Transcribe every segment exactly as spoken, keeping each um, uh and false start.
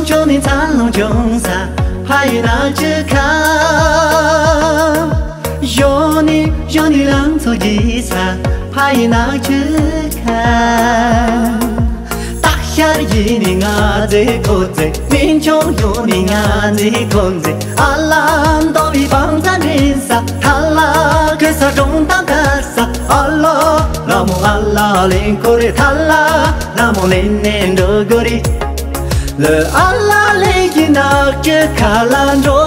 ཞོ་ནི་འཚར་ལོངས་བྱུང་ས་ཕ་ཡི་ནག་ཆུ་ཁ། ཞོ་ནི་ཞོ་ནི་ལང་ཚོ་རྒྱས་ས་ཕ་ཡི་ནག་ཆུ་ཁ། སྟག་ཤར་ཡིན་ནི་ང་ཚེ་ཁོ་ཚེ། སྨན་ཆུང་ཡོང་ནི་ང་ཚེ་ཁོ་ཚེ། ཨ་ལ་མདོ་བའི་བང་རྩ་འདྲེན་ས། ཐ་ལ་ཁོས་ས་སྒྲུང་གཏམ་ལྟ་ས། ཨ་ལ་ལ་མོ་ཨ་ལ་ལེན་ཁོ་རེ། ཐ་ལ་ལ་མོ་ལེན་ནས་འགྲོ་དགོས་རེད། ལ་ཨ་ལ་ལེན་གྱི་ནག་ཆུ་ཁ་ལ་འགྲོ།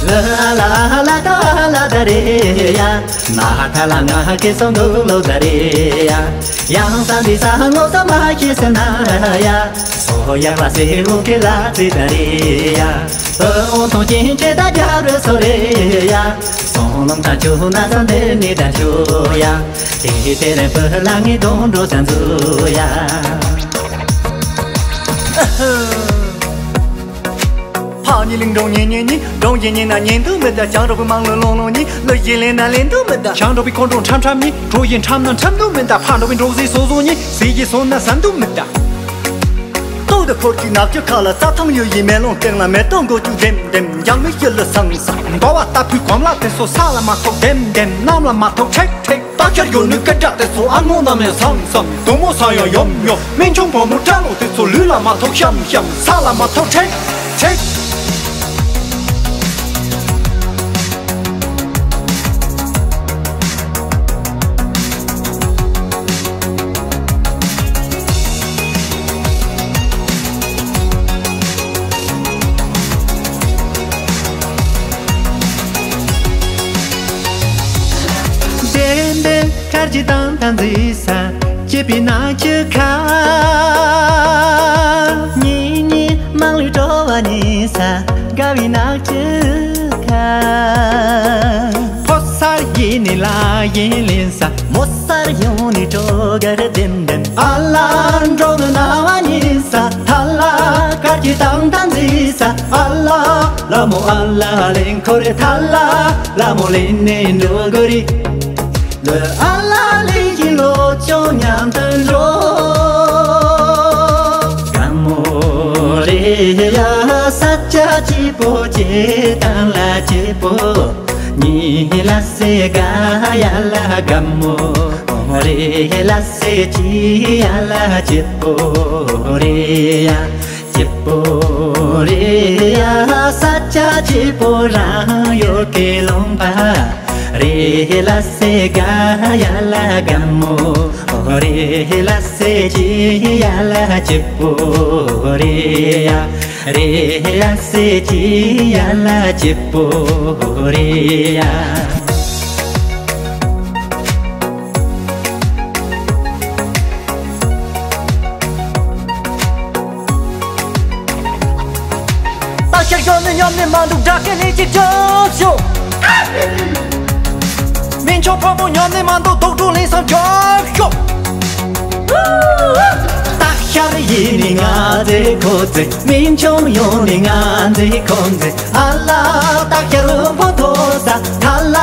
ལ་ཨ་ལ་ཨ་ལ་ད་ཨ་ལ་ད་རེད་ཡ། མ་ཧ་ཐ་ལ་ང་ཧ་ཁེ་སོང་འདུག་ལོ་ད་རེད་ཡ། ཡང་ས་འདི་ས་ངོ་ས་མ་ཤེས་ཟེར་ན་ཡ། སོ་ཡག་ལ་སེ་འུ་ཁེ་ལ་ཙི་ད་རེད་ཡ། ཨོ་ཐོང་ཅིན་ཅེ་ད་རྒྱ་རུ་སོ་རེད་ཡ། སོང་ལོང་ད་ཆུ་ན་ས་འདི་ནི་ད་ཆུ་ཡ། དེ་དེ་རེ་བུ་ལ་ངི་དོན་འགྲོ་ས་འཛུ་ཡ། ཕག་ཉི་གླིང་འབྲོང་ཉི་ཉི་ཉི། འབྲོང་ཉི་ཉི་ན་ཉན་དུ་མི་ད། བྱང་འགྲོ་བའི་མང་ལོ་ལོང་ལོང་ཉི། ལོ་བཞི་ལེན་ན་ལེན་དུ་མི་ད། བྱང་འགྲོ་བའི་ཁོང་ཁྲོ་ཁྲམ་ཁྲམ་ཉི། གྲོ་ཡི་ཁྲམ་ན་ཁྲམ་དུ་མི་ད། ཕག་འགྲོ་བའི་འབྲོག་ཟས་སོ་སོ་ཉི། ཟས་ཀྱི་སོ་ན་ཟན་དུ་མི་ད། ལྟོ་དང་འཁོར་གྱི་ནག་ཆུ་ཁ་ལ། རྩྭ་ཐང་གཡུ་ཡི་མེ་ལོང་སྟེང་ལ། མེ་ཏོག་མགོ་ཅུ་ལྡེམ་ལྡེམ། འཇང་མི་ཤེལ་ལ་སང་སང་། འབའ་བ་ལྟ་བུའི་གོམ་ལ་དེ་ཚོ། ས་ལ་མ་ཐོགས་ལྡེམ་ལྡེམ། གནམ་ལ་མ་ཐོགས་ཁྲེག་ཁྲེག། སྟག་ཤར་གཡོ་ནུས་སྐད་སྒྲ་དེ་ཚོ། ཨ་སྔོ་ན་མེད་སང་སང་། དོ་མོ་ས་ཡང་ཡོམ་ཡོམ། སྨན་ཆུང་བུ་མོ་སྐྲ་ལོ་དེ་ཚོ། ལུས་ལ་མ་ཐོགས་ཤམ་ཤམ། ས་ལ་མ་ཐོགས་ཁྲེག་ཁྲེག། བདེན་བདེན་དཀར་གྱི་མདངས་དང་འཛིན་ས། སྐྱིད་པའི་ནག་ཆུ་ཁ། ཉི་ཉི་དམངས་གླུ་བྲོ་བ་ཉིན་ས། དགའ་བའི་ནག་ཆུ་ཁ། ཕོ་གསར་ཡིན་ནི་ལ་ཡིན་ལེན་ས། མོ་གསར་ཡོང་ནི་བྲོ་གར་ལྡེམ་ལྡེམ། ཨ་ལ་འགྲོ་གི་ན་བ་ཉིན་ས། ཐ་ལ་དཀར་གྱི་མདངས་དང་འཛིན་ས། ཨ་ལ་ལ་མོ་ཨ་ལ་ལེན་ཁོ་རེ། ཐ་ལ་ལ་མོ་ལེན་ནས་འགྲོ་དགོས་རེད། ལོ་ཨ་ལ་ལེན་གྱི་ལོ་ཅོ་མཉམ་དུ་འགྲོ། དགའ་མོ་རེད་ཡ་ས་ཆ་སྐྱིད་པོ། སྐྱེ་སྟངས་ལ་སྐྱིད་པོ། ཉི་ལ་སེ་དགའ་ཡ་ལ་དགའ་མོ་རེད། ལ་སེ་སྐྱིད་ཡ་ལ་སྐྱིད་པོ་རེད་ཡ། སྐྱིད་པོ་རེད་ཡ་ས་ཆ་སྐྱིད་པོ་རང་ཡོད་ཀི་ལོང་པ་རེད། ལ་སེ་དགའ་ཡ་ལ་དགའ་མོ་རེད། ལ་སེ་སྐྱིད་ཡ་ལ་སྐྱིད་པོ་རེད་ཡ། རེད་ལ་སེ་སྐྱིད་ཡ་ལ་སྐྱིད་པོ་རེད་ཡ། སྟག་ཤར་གཡོ་ནི་སྙོམས་ནི་མ་འདུག་དགྲ་སྐད་ནི་ཅིག་རྒྱབ་ཤོག་སྨན་ཆུང་ཕོ་མོ་སྙོམས་ནི་མ་འདུག་དུག་སྦྲུལ་ལིང་སང་རྒྱབ་ཤོག་སྟག་ཤར་ཡིན་ནི་ང་ཚེ་ཁོ་ཚེ། སྨན་ཆུང་ཡོང་ནི་ང་ཚེ་ཁོ་ཚེ། ཨ་ལ་སྟག་ཤར་དབུལ་པོ་མཐོ་ས། ཐ་ལ་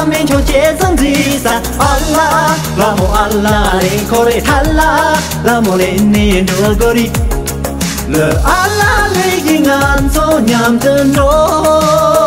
སྨན་ཆུང་སྐྱེ་ས་འཛིན་ས། ཨ་ལ་ལ་མོ་ཨ་ལ་ལེན་ཁོ་རེ། ཐ་ལ་ལ་མོ་ལེན་ནས་འགྲོ་དགོས་རེད། ལོ་ཨ་ལ་ལེན་གྱི་ང་ཚོ་མཉམ་དུ་འགྲོ།